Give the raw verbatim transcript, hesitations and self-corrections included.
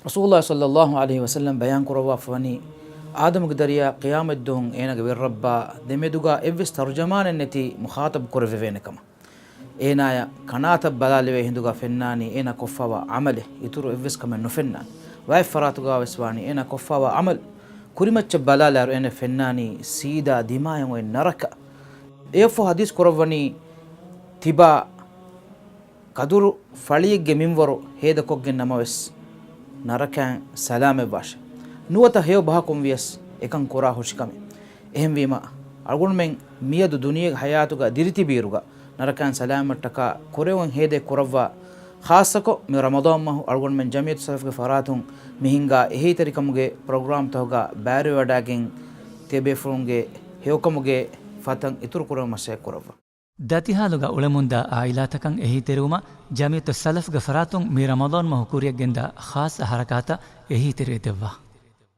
ރަސޫލުﷲ ޞައްލައްލާހު ޢަލައިހި ވަސައްލަމް ބަޔާން ކުރައްވާފަ ވަނީ، އާދަމުގެ ދަރިޔާ ޤިޔާމަތްދުވަހު އޭނާގެ ވެރިރައްބާ ދެމެދުގަ އެއްވެސް ތަރުޖަމާނެއް ނެތި މުޚާޠަބު ކުރެވެވޭނެ ކަމަށް. އޭނާޔަށް ކަނާތަށް ބަލާލެވޭ ހިނދުގަ ފެންނާނީ އޭނާ ކޮށްފަވާ ޢަމަލެއް، އިތުރު އެއްވެސް ކަމެއް ނުފެންނާނެ. ވާތް ފަރާތުގަ ވެސް ވާނީ އޭނާ ކޮށްފަވާ ޢަމަލު. ކުރިމައްޗަށް ބަލާލާއިރު އޭނަ ފެންނާނީ ސީދާ ދިމާޔަށް އޮތް ނަރަކަ. އެއަށްފަހު ޙަދީޘް ކުރައްވަނީ ތިބާ ކަދުރު ފަޅިއެއްގެ މިންވަރު ހޭދަކޮށްގެން ނަމަވެސް، ނަރަކައިން ސަލާމަތްވާށެ. ނުވަތަ ހެޔޮ ބަހަކުން ވިޔަސް އެކަން ކުރާ ހުށިކަމެއް. އެހެންވީމަ، އަޅުގަނޑުމެން މިއަދު ދުނިޔޭގެ ޙަޔާތުގަ ދިރިތިބިއިރުގަ، ނަރަކައިން ސަލާމަތްޓަކާ ކުރެވުން ހޭދައެއް ކުރައްވާ، ޚާއްޞަކޮށް މި ރަމަޟާން މަހު އަޅުގަނޑުމެން ޖަމިއްޔަތު ސަލަފްގެ ފަރާތުން މި ހިންގާ އެހީތެރިކަމުގެ ޕްރޮގްރާމްތަކުގަ ބައިވެވަޑައިގެން، ތިޔަބޭފުޅުންގެ ހެޔޮކަމުގެ ފަތަން އިތުރުކުރުމަށް މަސައްކަތް ކުރައްވާ. ދަތިހާލުގަ އުޅެމުންދާ އާއިލާތަކަށް އެހީތެރިވުމަށް ޖަމިއްޔަތު ސަލަފްގެ ފަރާތުން މި ރަމަޟާން މަހު ކުރިއަށްގެންދާ ޚާއްޞަ ޙަރަކާތަށް އެހީތެރިވެދެއްވާ.